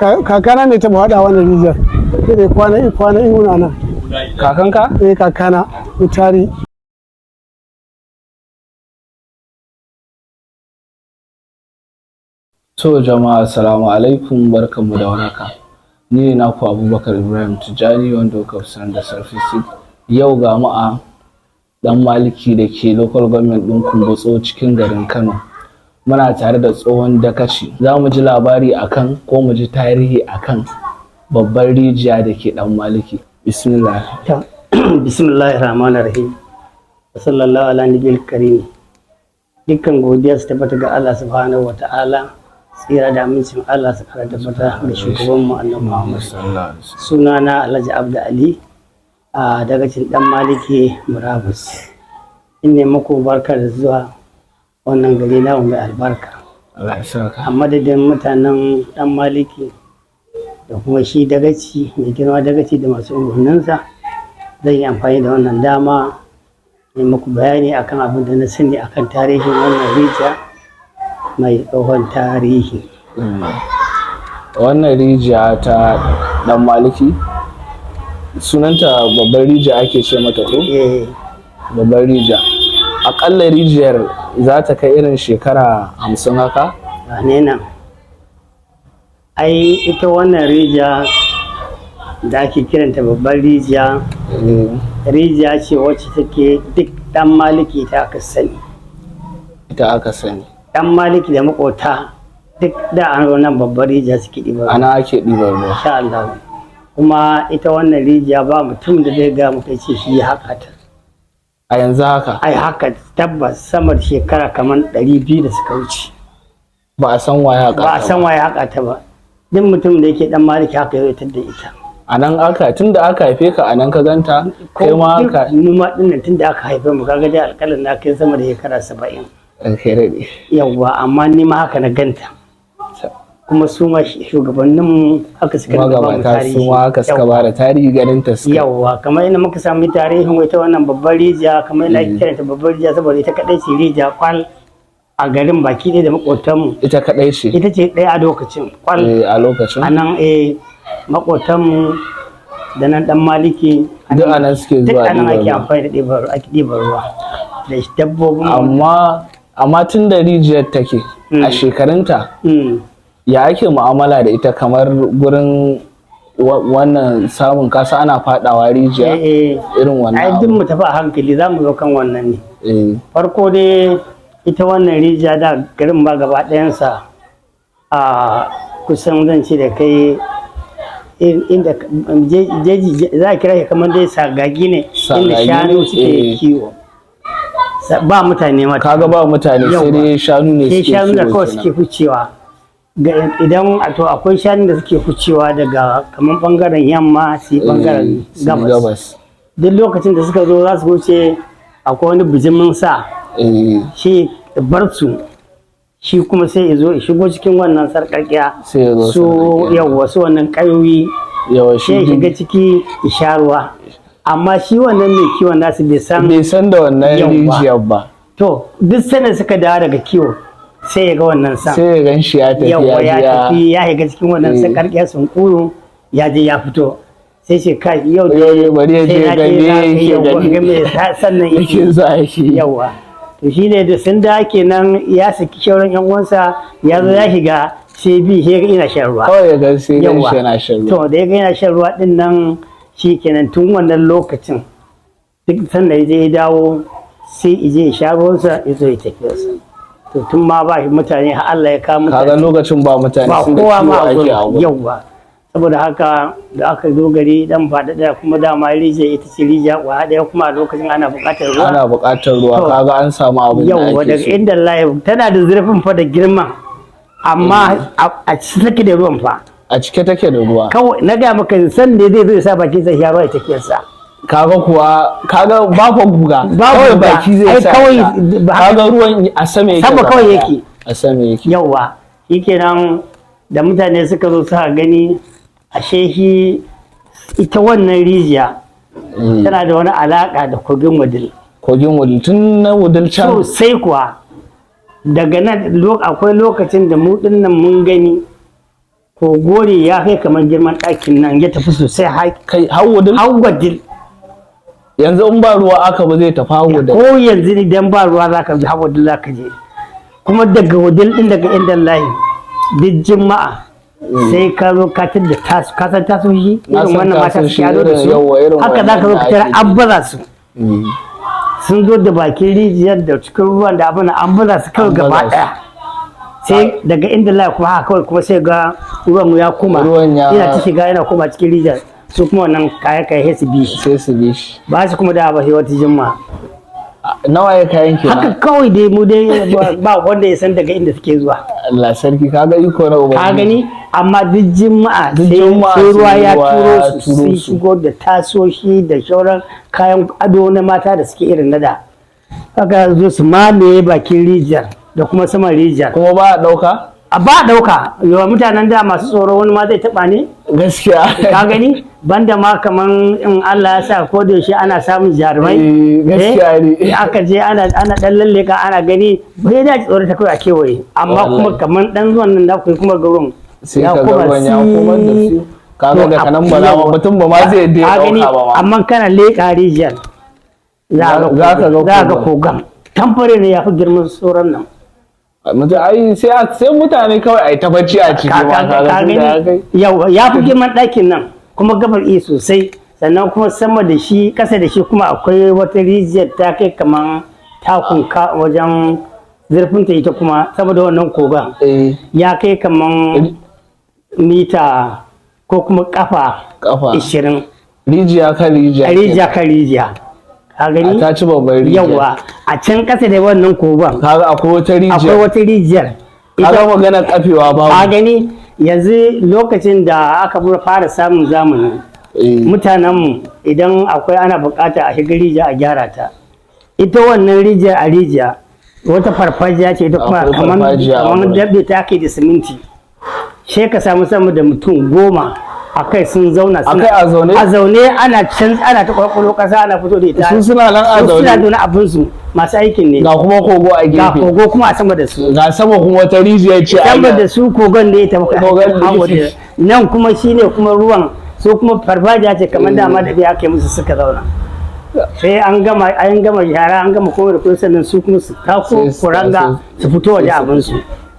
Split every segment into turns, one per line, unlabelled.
Kakana ne taɓa haɗa wannan rijiyar. Sai da kwana kwana ihuna nan.
Kakanka?
Eh, kakana Mutari.
To jama'a, assalamu alaikum, barkanmu da warhaka. Ni ne naku Abubakar Ibrahim Tijjani, wanda kuka fi sani da Sarfi. Yau ga mu a Dan Maliki da ke local government ɗin Kumbotso, cikin garin Kano. Muna tare da tsohon dakaci. Za mu ji labari akan, ko mu ji tarihi akan babbar rijiya da ke Dan Maliki. Bismillah.
Ta, bismillahir rahmanir rahim. Wa sallallahu ala nabiyil karim. Dukkan godiya su tabbata ga Allah subhanahu wa ta'ala. Tsira da amincin Allah su kara tabbata ga shugaban mu Annabi Muhammad. Sunana Alhaji Abdu Ali, a dagacin Dan Maliki Murabus. In ne muku barka da zuwa wannan gari namu mai albarka.
Allah ya saka.
A madadin mutanen Dan Maliki da kuma shi dagaci mai girma, dagaci da masu unguwanninsa, zan yi amfani da wannan dama ne muku bayani akan abin da na sani akan tarihin wannan rijiya mai tsohon tarihi.
Wannan rijiya ta Dan Maliki, sunanta babbar rijiya ake ce mata, ko?
Eh.
Babbar rijiya. Akalla rijiyar za ta kai irin shekara 50 haka?
Wane nan, ai ita wannan rijiya da ake kiranta babbar rijiya, rijiya ce wacce take duk Dan Maliki ta aka sani.
Ita aka sani.
Dan Maliki da makota duk da an zo nan babbar rijiya suke ɗiba.
Ana ake ɗibar ruwa.
Insha Allah. Kuma ita wannan rijiya ba mutum da zai ga muka ce shi ya haka ta.
A yanzu haka?
Ai haka tabbas, sama da shekara kamar 200 da suka wuce.
Ba a san waye haka.
Ba a san waye haka ta ba. Duk mutum da yake Dan Maliki haka ya da ita.
A nan aka, tun da aka haife ka a nan ka ganta, kai ma
Duk
haka?
Mu ma dinnan tun da aka haife mu, kaga dai alƙalin na kai sama da shekara 70.
Kai daɗe.
Yawwa, amma ni ma haka na ganta, kuma su ma shugabanninmu haka suka rinka ba mu
Magabata
tarihi.
su ma haka suka ba da tarihi, ganin ta suka.
Yawwa, kamar yadda muka sami tarihin ita wannan babbar rijiya, kamar yadda ake kiranta babbar rijiya saboda ita kadai ce rijiya kwal a garin baki ɗaya da makotanmu.
Ita kaɗai ce?
Ita ce ɗaya a lokacin kwal.
Eh, a lokacin.
A nan, eh, makotanmu da nan Dan Maliki.
Duk a nan suke
Duk
zuwa
a nan
ɗiban
ake
ruwa.
amfani da ɗibar, ake ɗibar ruwa da dabbobin.
Amma tun da rijiyar take a shekarunta, ya ake mu'amala da ita, kamar gurin wannan samun kasa ana fadawa rijiya,
Eh, eh.
irin wannan
Ai duk
abu.
mu tafi a hankali, za mu zo kan wannan ne. Farko dai ita wannan rijiya, da garin ba gaba ɗayansa, a kusan zan ce da kai inda jeji za a kira shi, kamar dai sagagi ne inda
Sagagi
shanu
ne,
suke
eh.
kiwo. Ba mutane ma.
Kaga ba mutane, sai
Yauwa.
dai shanu ne
Sai
suke
shanu da
kiwo
kawai
kenan.
suke hucewa. Ga idan a to akwai shanun da suke hucewa daga kamar bangaren yamma su yi bangaren
Eh, su yi
gabas.
Gabas.
Duk lokacin da suka zo za su wuce, akwai wani bijimin sa, shi bar su, shi kuma sai ya zo ya shigo cikin wannan sarƙaƙiya.
Sai ya zo
su
sarƙaƙiya.
Yawwa, su wannan ƙayoyi,
yawa
sai ya
shi
shiga ciki ya sha ruwa, amma shi wannan mai kiwon nasu bai san
bai san da wannan
Yauwa.
rijiyar ba.
To duk sanin suka dawo daga kiwo, sai ya ga wannan san.
Sai ya gan shi ya tafi.
Yawwa, ya
ya
tafi ya shiga cikin wannan
Eh.
sarƙaƙiya sunkuru, ya je ya fito, sai ce kai, yau
Yau ne bari ya
sai
je
na
ga
je
me
na
yake
yawwa,
gani.
ga me sannan
yake
yake
zuwa yake.
Yawwa, to shi ne da sun da kenan ya saki shauran yan uwansa, ya zo ya shiga, sai bi sai ga ina shan ruwa.
Kawai ya gan, sai gan
Yawwa.
shi yana shan ruwa.
To da ya ga yana shan ruwa din nan, shi kenan, tun wannan lokacin duk sanda ya je ya dawo, sai ya je ya sha ruwansa, ya zo ya tafi sa. To tun ma ba shi mutane, har Allah ya kawo mutane.
Kaga lokacin ba mutane,
Ba
sun da
kowa ma
kiwo
a
ake
gurin.
a gurin.
Yawwa, saboda haka da aka zo gari dan faɗaɗa, kuma dama rijiya ita ce rijiya kwa ɗaya, kuma a lokacin ana buƙatar ruwa.
Ana buƙatar ruwa.
To.
Kaga an samu abin da
Yawwa,
ake
daga
so.
inda layi tana da zurfin fa da girman, amma a cike take da ruwan fa.
A cike take da ruwa.
Kawai na ga maka, san da zai zo ya sa bakin sa ya ruwa ya tafiyarsa.
Kaga kuwa, kaga ba fa guga.
Ba
Kawai
guga.
baki zai
Ai
sa
kawai
ya sha. Kaga ruwan a sama yake
Sama
gaba
kawai
ɗaya.
yake.
A sama yake.
Yawwa, shikenan, da mutane suka zo suka gani, ashe shi ita wannan rijiya tana da wani alaka da kogin Wudil.
Kogin Wudil, tun na Wudil can.
Sosai kuwa. Daga nan akwai lokacin da mu dinnan mun gani Kogo ne ya kai kamar girman ɗakin nan, ya tafi sosai har
Kai, har Wudil?
Har Wudil.
Yanzu in ba ruwa aka ba, zai tafi har Wudil?
Ko yanzu idan ba ruwa zaka bi har Wudil zaka je. Kuma daga Wudil din, daga inda layi, duk juma'a sai ka zo ka tadda tasu. Ka san tasu shi?
Na
Irin
san
wannan mata
tasoshi,
suke ado da
irin
su.
yawa, irin
Haka zaka zo
wannan
ka tarar
da ake
an baza su, sun zo da bakin rijiyar da cikin ruwan da abin, an baza su kawai
An
gaba
baza su.
daya. Sai daga inda layi kuma haka kawai kuma sai ga ruwan ya koma
Ruwan ya-
yana ta shiga, yana koma cikin rijiyar. Su kuma wannan kaya kaya sai su bi shi.
Sai su bi shi.
Ba su kuma da ba sai wata juma'a.
Nawa ya kayan
Haka
kenan?
Kawai dai mu dai ba wanda ya san daga inda suke zuwa.
Allah sarki, kaga iko na Ubangiji.
Ka gani, amma duk juma'a
Duk
sai
juma'a
sai ruwa
sai
ya
ruwa
turo
ya
su,
turo
sun
su.
shigo da tasoshi da shauran kayan ado na mata da suke irin na da. Haka zo su mamaye bakin rijiyar da kuma saman rijiyar.
Kuma ba a ɗauka?
A ba ɗauka. Yawa mutanen da masu tsoro, wani ma zai taɓa ne.
Gaskiya.
Ka gani, banda ma kaman in Allah ya sa ko da yaushe ana samun jarumai.
Eh, gaskiya ne.
Aka je ana dan lalleka, ana gani, bai da tsoro ta kawai a kewaye, amma kuma
Wallahi.
kaman dan zuwan nan da ku yi kuma garin
Sai ka ga ruwan ya komar da su. Kaga daga nan ba za ma mutum ba ma zai yadda ya
Ka gani,
ɗauka ba ma.
Amma kana leƙa rijiyar za
Za ka ga
ga
kogon.
kogon tamfare ne, ya fi girman sauran nan.
Mutum ai sai mutane kawai ai ta bacci a ciki
ka
ma.
ka-
Kaga
ka
tunda ya
gani
kai.
yawa, ya fi girman ɗakin nan, kuma gabar iya sosai. Sannan kuma sama da shi, ƙasa da shi kuma akwai wata rijiyar ta kai kaman takun ka wajen zurfinta. Ita kuma saboda wannan kogon ya kai kaman mita ko kuma kafa
Kafa
20.
Rijiya kan rijiya.
Rijiya kan rijiya, ka
A
gani.
ta ci babban rijiya.
Yawa, a can ƙasa da wannan kogon
Kaga akwai wata rijiya.
Akwai wata rijiyar.
Kaga maganar kafewa
Ka
babu.
gani, yanzu lokacin da aka fara samun zamani, mutanenmu idan akwai ana bukata a shiga rijiya a gyara ta, ita wannan rijiyar, a rijiya wata farfajiya ce ita kuma,
Akwai
kaman
farfajiya a
kaman
wurin.
dabbe ta ake da siminti, sai ka samu sama da mutum 10 a kai sun zauna suna
Akai a zaune?
A zaune, ana can ana ta kwakwalo kasa ana fito da ita.
Su suna nan a
Su suna
zaune.
zaune abinsu, masu aikin ne.
Ga kuma kogo a
Ga
gefe.
kogo kuma a sama da su.
Ga sama kuma wata rijiya ce a
Sama da su kogon da ya tafi.
Kogon da
Hawa
ya
nan kuma shine kuma ruwan su kuma farfajiya ce kamar dama da biya aka yi musu suka zauna. Sai an gama yara, an gama komai da komai, sannan su kuma su tako
Sai su
kuranga
taso.
su fito waje abin su.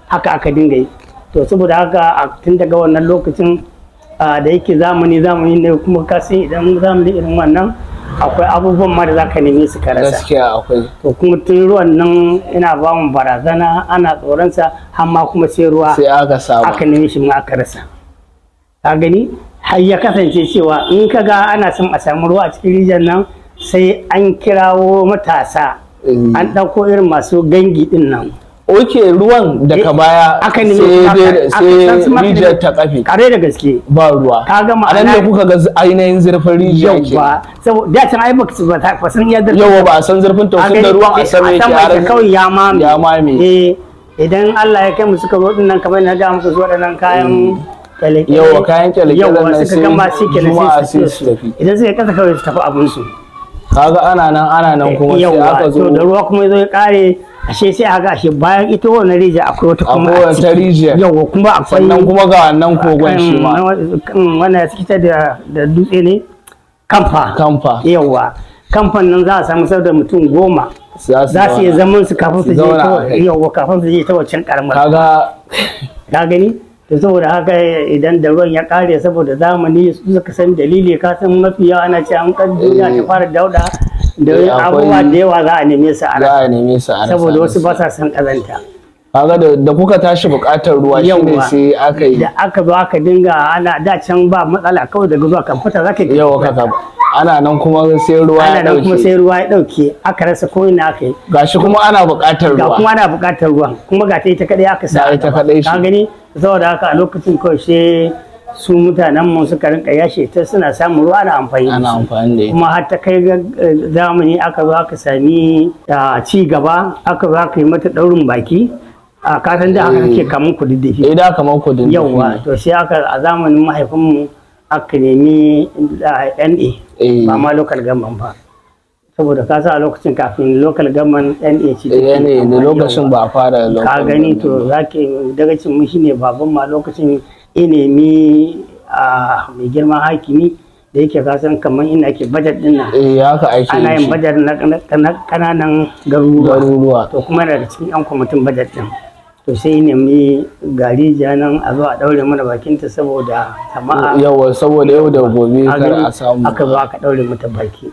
Haka aka dinga yi. To saboda haka a tun daga wannan lokacin, da yake zamani zamani ne, kuma ka san idan zamani irin wannan akwai abubuwan ma da zaka neme su ka rasa.
Gaskiya akwai.
To kuma tun ruwan nan ina ba mu barazana, ana tsoronsa, har ma kuma sai ruwa
Sai aka saba.
Aka nemi shi ma aka rasa. Ka gani, har ya kasance cewa in ka ga ana son a samu ruwa a cikin rijiyar nan, sai an kirawo matasa, an ɗauko irin masu gangi ɗin nan.
Ok, ruwan daga baya
Aka nemi
sai
aka-
sai rijiyar ta kafe.
Kare da gaske.
Ba ruwa.
Ka ga
A nan ne
ma'ana-
kuka ga ainihin zurfin rijiya ke.
Yauwa, saboda da can ai baka ba san yadda
Yawa, ba a san zurfin tausin da ruwan a sama yake har
kawai ya mame.
Ya mame.
Eh, idan Allah ya kai mu suka zo nan, kamar na ga muku su waɗannan kayan kyale-kyale.
Yauwa, kayan kyale-kyalen
Yauwa,
nan
suka
sai
gama shi kenan
Juma'a
sai
sai
su
su tafi.
Idan suka kasa kawai su tafi abun su.
Kaga ana nan ana nan kuma sai
Yauwa,
aka zo
to da ruwa kuma ya zo ya kare, ashe sai aka ashe bayan ita wannan rijiya akwai wata kuma
Akwai
a
wata
ciki.
rijiyar.
Yauwa, kuma akwai
Sannan kuma ga wannan kogon shi ma.
Kan wannan ya suke ta da dutse ne, kamfa.
Kamfa.
Yauwa, kamfan nan za a samu sau da mutum 10
za
za su iya
zauna.
zaman su kafin su je
Zauna
ta
a kai.
yauwa, kafin su je ta wancan karamar.
Kaga
Ka gani, to saboda haka idan da ruwan ya kare, saboda zamani su suka san dalili. Ka san mafi yawa ana ce an kan duniya ta fara dauda da abubuwa da yawa, za a neme su a
za
rasa.
A neme su a rasa.
Saboda wasu ba sa son kazanta.
Kaga da kuka tashi buƙatar ruwa shine
Yauwa.
sai aka yi
Da aka zo aka dinga ana da can ba matsala, kawai daga zuwa kamfuta za ka yi.
Yawa, kaka ana nan kuma sai ruwa ya
Ana nan kuma
dauke.
sai ruwa ya dauke, aka rasa ko ina aka yi.
Gashi kuma ana buƙatar
Ga
ruwa.
kuma ana buƙatar ruwan, kuma ga ta ita kadai aka sa
Ga
a
ita
gaba.
kadai shi.
Ka gani, saboda haka a lokacin kawai sai su mutanen mu suka rinka yashe ta, suna samun ruwa, ana amfani da
Ana
su.
amfani da ita.
Kuma har ta kai ga zamani aka zo aka sami ci gaba, aka zo aka yi mata daurin baki a kasan da aka kake kamun kududdufi.
Eh, da kamar kudin.
Yauwa, to sai aka a zamanin mahaifinmu aka nemi NA, ba ma local government ba, saboda ka sa a lokacin kafin local government NA ce take
Eh, ne da
amfani.
lokacin
Yauwa.
ba a fara
Ka
local
gani,
government
to zaki dagacin mu shine baban ma lokacin. Ya nemi a mai girman hakimi da yake kasan kamar ina ake bajet din nan,
Eh, haka ake
ana yin
shi.
bajet na kananan garuruwa.
Garuruwa.
To kuma daga cikin yan kwamitin bajet din, to sai nemi gari nan a zo a daure mana bakinta saboda sama'a.
Yawa, saboda yau da gobe
A
kar
gani,
a samu.
Aka zo aka daure mata baki.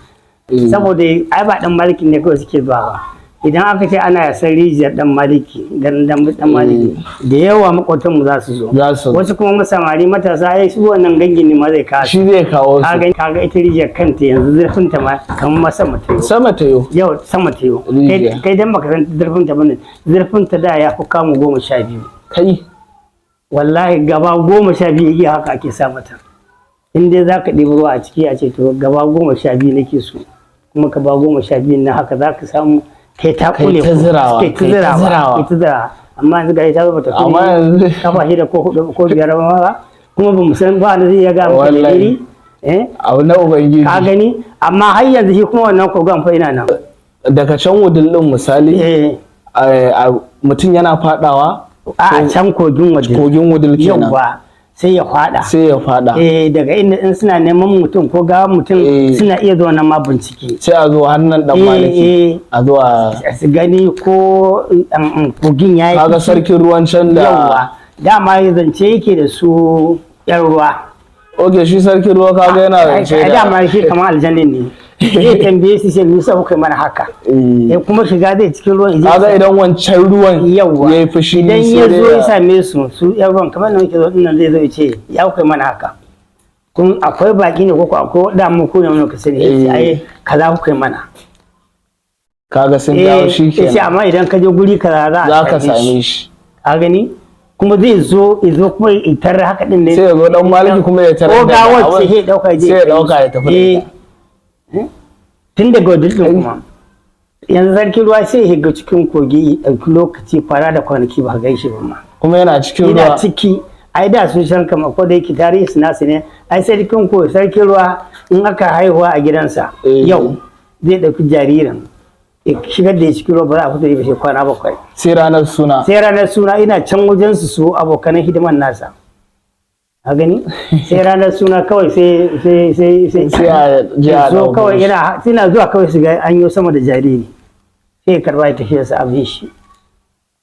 Eh,
Saboda ai ba Dan Maliki ne kawai suke zuwa ba. Idan aka ce ana yasan rijiyar Dan Maliki, garin Dan Maliki, da yawa makwatan mu za su zo.
Za su.
Wasu kuma samari matasa, ai su wannan gangin ne ma zai kawo su.
Shi zai kawo
Ka
su.
gani, kaga ita rijiyar kanta yanzu zurfin ta ma kamar ma sama ta yau.
Sama ta yau.
Yau sama ta yau.
Rijiya.
Kai dan baka san zurfin ta bane, zurfin ta da ya fi kamu 12.
Kai.
Wallahi gaba 12 igiya haka ake sa mata. In dai za ka ɗibi ruwa a ciki, a ce to gaba 12 nake so, kuma ka ba 12 na haka za ka samu kai ta
Kai
kule
ta zirawa,
kai ta
kai ta
zirawa,
zirawa.
kai ta zirawa. Amma yanzu gari ta zo bata kai
Amma yanzu
kafa shida ko hudu ko biyar ba, kuma ba mu san ba wanda zai iya ga maka
Wallahi.
dalili, eh.
Abu na ubangiji.
Ka gani, amma har yanzu shi kuma wannan kogon fa ina nan.
Daga can Wudil din misali,
eh,
mutum yana fadawa
a can kogin waje.
Kogin Wudil kenan.
Yauwa, sai ya fada.
Sai ya fada.
Eh, daga inda in suna neman mutum ko gawa mutum, suna iya zuwa nan ma bincike.
Sai a zo hannun Dan Maliki, a zo a
su gani ko kogin ya yi
kaga sarkin ruwan can da
Yauwa, dama zance yake da su yan ruwa.
Oke, shi sarkin ruwa kaga yana zance
Ai
da
dama shi kamar aljannin ne, zai tambaye su sai musa kuka yi mana haka. Eh, kuma shiga zai cikin ruwan ya je
Kaga idan wancan ruwan
Yawwa,
ya yi fushi,
idan
sai
ya
dai
zo ya same su, su yan ruwan, kamar da muke zo dinnan, zai zo ya ce ya kuka yi mana haka, kun akwai baki ne ko ko akwai da mu ku ne muka sani? Ya ce ai kaza kuka yi mana.
Kaga sun dawo shi
Eh, ya ce
kenan.
amma idan ka je guri kaza za a
Za ka
same shi.
same shi.
Ka gani, kuma zai zo ya zo kuma ya tarar haka din ne.
Sai ya zo Dan Maliki kuma ya tarar
ko
da
gawar
abin.
sai ya dauka ya je
Sai ya
kai
dauka
musu.
ya tafi da
Eh.
ita.
Tun daga wajen din kuma yanzu sarki ruwa sai ya shiga cikin kogi, ya ɗauki lokaci fara da kwanaki ba gaishe ba ma.
Kuma yana cikin
Ina
ruwa.
ciki. Ai da sun san kama ko da yake tarihi su nasu ne. Ai sarkin ko sarkin ruwa in aka haihuwa a gidansa, yau zai ɗauki jaririn ya shigar da ya cikin ruwa, ba za a fito da shi ba sai kwana 7.
Sai ranar suna.
Sai ranar suna, ina can wajen su, su abokanan hidiman nasa, a gani, sai ranar suna kawai sai sai sai sai
Sai a je a
zo
ɗauko
kawai
shi.
Yana suna zuwa kawai su ga an yi sama da jariri, sai ya karba ya tafi sa abin shi,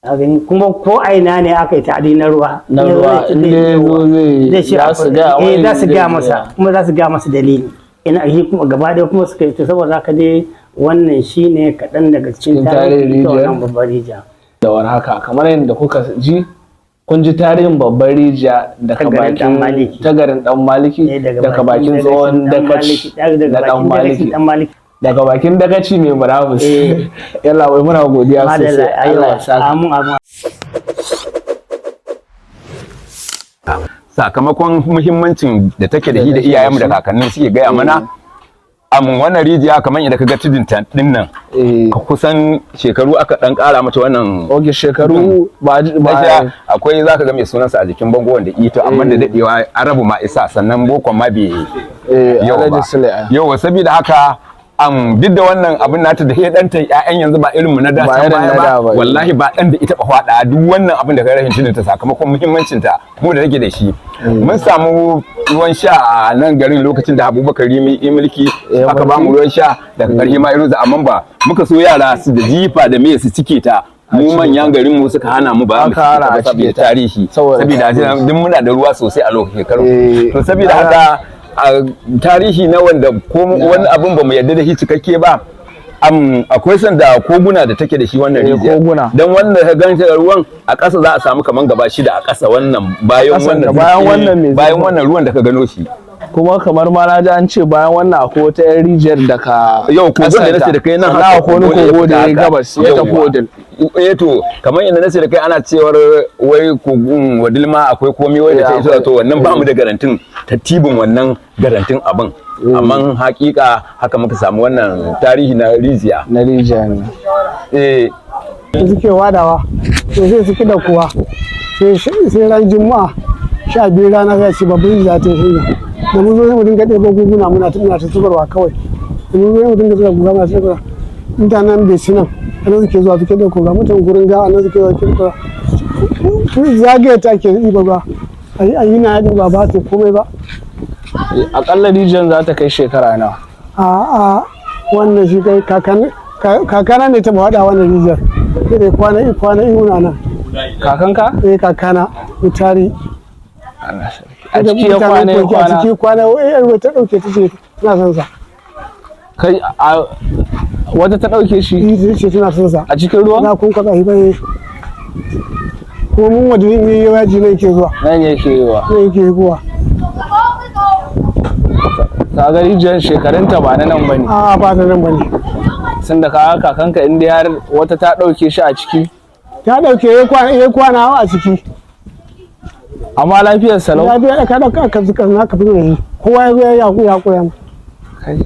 a gani. Kuma ko a ina ne aka yi ta'adi na ruwa,
Na
in ya zo
ruwa,
zai ce
in dai ya zo
zai ce
za su gaya
eh,
wani
za su
zai
gaya masa,
gaya.
kuma za su gaya masa dalili ina shi kuma gaba ɗaya kuma suka yi. To saboda haka dai wannan shine kaɗan daga cikin
Cikin tarihin
tarihin ita
rijiyar.
wannan babbar rijiya.
Da war haka, kamar yadda kuka ji, kun ji tarihin babbar rijiya daga
Ta garin Dan
bakin
Maliki.
Ta garin Dan Maliki,
Eh,
daga bakin tsohon
dagacin Dan
dakaci
Maliki, daga
na Dan
bakin
Maliki.
dagacin Dan Maliki.
Daga bakin dagaci mai murabus.
Eh.
Yalla wai, muna godiya
Madalla,
sosai, Allah ya
aiwa.
saka.
Amin, amin.
Sakamakon muhimmancin da take da shi da iyayenmu da kakannin suke gaya mana amun wannan rijiya, kamar yadda kaga tudun ta din nan, ka kusan shekaru aka dan kara mata wannan.
Oke, shekaru ba ba
Gaskiya akwai, zaka ga mai sunansa a jikin bango wanda ito, amma da dadewa arabu ma isa, sannan bokon ma bai
eh
yau
Alhaji
ba.
Sule, ah.
Yau saboda haka duk da wannan abin nata da ya danta ƴaƴan yanzu ba irin mu na da
Ba
can
irin
baya
na da
ba,
ba.
wallahi ba dan da ita ba faɗa duk wannan abin da ka rashin tunin ta, sakamakon muhimmancin ta mu da take da shi. Mun samu ruwan sha a nan garin lokacin da Abubakar Rimi yi mulki, aka ba mu ruwan sha daga ƙarshe ma irin amma ba muka so yara su da jifa da me su cike ta, mu manyan garin mu suka hana mu, ba mu
Aka hana
cike ta ba
a cike
saboda
ta.
tarihi,
Saboda
saboda
tarihi.
duk muna da ruwa sosai a lokacin shekaru. To saboda haka a tarihi na wanda ko wani abin ba mu yarda da shi cikakke ba, akwai sanda koguna da take da shi wannan rijiya.
Koguna.
Dan wanda ka ganta ruwan a ƙasa za a samu kaman gaba shida a ƙasa wannan, bayan
Ƙasan
wannan
da bayan wannan mai
bayan
zurfin.
wannan ruwan da ka gano shi.
Kuma kamar ma na ji an ce bayan wannan akwai wata yan rijiyar da ka
Yau kogon da nace da kai nan
haka
haka
akwai wani
ne ya
kogo da
fita
ya
haka.
gabas ya tafi
Yauwa.
Odil.
Eh, to kamar inda nace da kai ana cewar wai kogon Wadil ma akwai komai wai da ta iso, to wannan ba mu da garantin tattibin wannan garantin abin, amma hakika haka muka samu wannan tarihi na rijiya.
Na rijiya ne.
Eh.
Da suke wadawa, to sai suke da kuwa sai ran Juma'a 12 rana sai ci babban rijiya ta shi ne da mun zo sai mu dinga ɗebo guguna muna ta zubarwa kawai. Da mun zo sai mu dinga zuba guga muna ta zubarwa. Mutanen bai nan anan suke zuwa suke ɗauko ga mutan gurin ga anan suke zuwa suke ɗauko zagaye ta ke ɗiba ba. A yi na yadda ba ba ta komai ba.
Akalla rijiyar za ta kai shekara nawa?
A wannan shi kai kakana ne ta haɗa wannan rijiyar, sai dai kwana kwana ihuna nan.
Kakanka?
Eh, kakana mutari.
Allah sarki. A ciki ya kwana ya
A
kwana?
ciki kwana, yar ta ɗauke ta ce tana son sa.
Kai, a wata ta ɗauke shi?
Ita ce tana son sa.
A cikin ruwan?
Na kun kwatsa shi bai ko mun wadda yin yi yaji ne yake zuwa.
Nan yake yi wa?
Ne yake zuwa.
Ka ga rijiyar shekarunta ba na nan ba ne.
A, ba ta nan bane.
Tun da kaga kakanka inda har wata ta ɗauke shi a ciki.
Ta ɗauke ya kwana ya kwana a ciki.
Amma lafiyar salau?
Ya biya ka ɗauka ka zuka na ka fito da shi, kowa ya zo ya yaku ya koya.
Kai.